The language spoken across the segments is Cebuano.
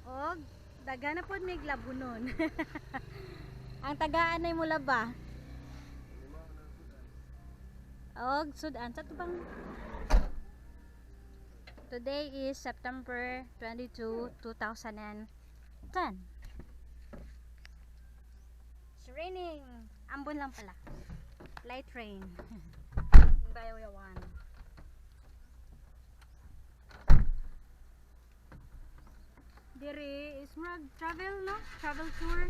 Og daghan na pod mig labunon. Ang tagaan ay mula ba? Og sudan sa tubang. Today is September 22, 2010. It's raining. Ambon lang pala. Light rain. In Bayawan. Diri is murag travel, no? Travel tour.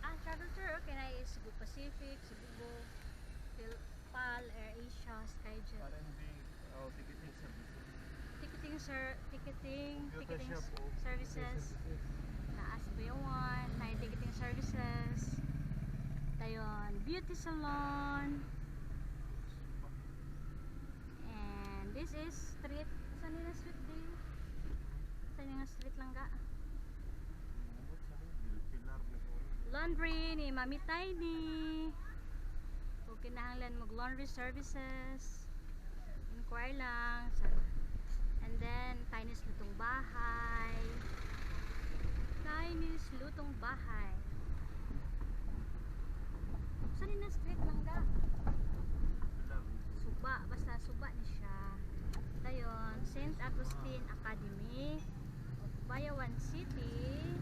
Ah, travel tour. Okay na is Cebu Pacific, Cebu Go, Phil, PAL, Air Asia, Skyjet. R&B, oh, ticketing services. Ticketing sir, ticketing, Computer ticketing shop, oh, services. Naa sa Bayawan, na ticketing services. Dayon, beauty salon. And this is street. Saan nila street din? Saan nga street lang ga? Laundry ni Mami Tiny. Kung kinahanglan mag laundry services, inquire lang. Sa, and then, Tiny's Lutong Bahay. Tiny's Lutong Bahay. Saan na street lang ga? Suba. Basta suba ni siya. Dayon, St. Augustine Academy of Bayawan City.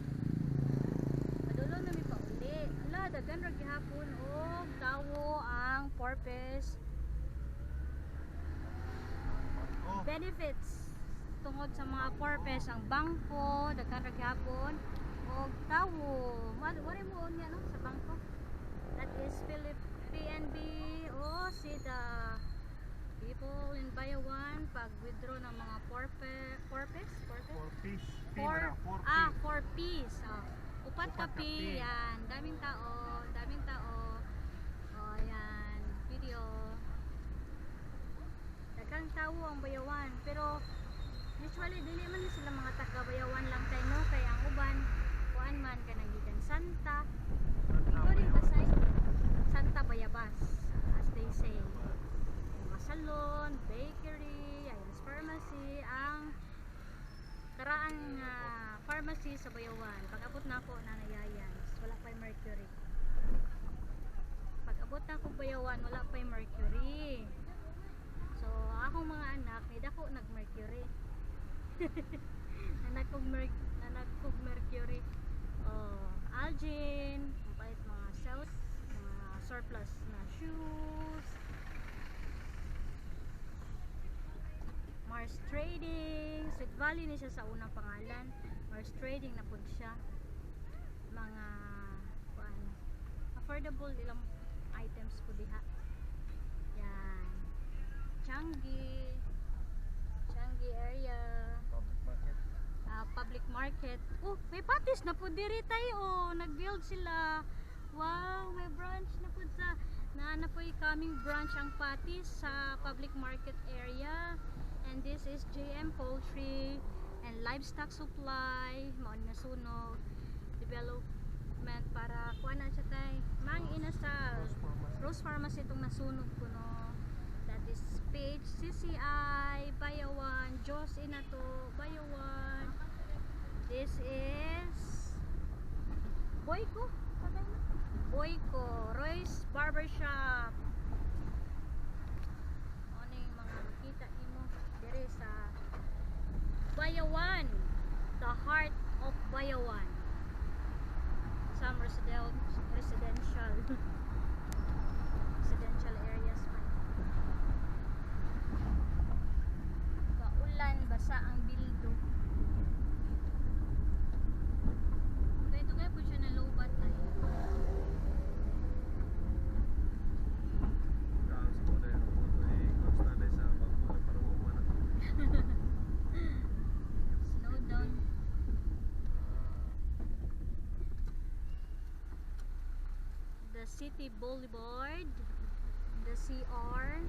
Padulong na mi pauli. Ala, daghan ra gihapon og tawo ang purpose Oh, benefits tungod sa mga purpose ang bangko, daghan ra gihapon og tawo. Wala mo niya no sa bangko. That is Philip PNB. Oh, see the people in Bayawan pag withdraw ng mga purpose purpose purpose four piece. P Four, man na, four ah, P. four piece. Oh. Upat Upat ka ka P. P. Yan. Daming tao. Daming tao. Oh, yan. Video. Daghang tao ang Bayawan. Pero, usually, dili man ni sila mga taga Bayawan lang kay no. Kay ang uban, kuan man kanang gikan Santa. Including Pasay. Santa Bayabas, as they say. Mga salon, bakery, ayan, pharmacy, ang karaan nga pharmacy sa Bayawan. Pag abot na ako na nayayan, wala pa yung Mercury. Pag abot na ako Bayawan, wala pa yung Mercury. So, akong mga anak, ni dako nag Mercury. Nanak kog Mercury. Oh, Algin, palit mga cells, mga surplus na shoes. Mars Trading, Sweet Valley ni siya sa unang pangalan. Mars Trading na pud siya. Mga kuan, affordable ilang items po diha. Yan. Changi. Changi area. Public market. Ah, public market. Oh, may patis na po diri tayo. Oh, nag-build sila. Wow, may branch na po sa na po yung coming branch ang patis sa public market area. And this is JM Poultry and Livestock Supply. Mao ni nasunog. Development para kuha na siya tay. Mang Inasal. Rose Pharmacy. Rose Pharmacy itong nasunog ko no. That is PHCCI, Bayawan, Diyos Inato, Bayawan. This is Boyko. Patay na. Boyko, Royce Barbershop. Ano yung mga makita nimo dire sa Bayawan, the heart of Bayawan. Some residential residential areas man. Kaulan, basa ang bildo. Dugay-dugay po siya na lobat ay. Kaan sa mga dahil ako ay konstante sa bangko na para maumana. Snowdown. The City Boulevard, the CR.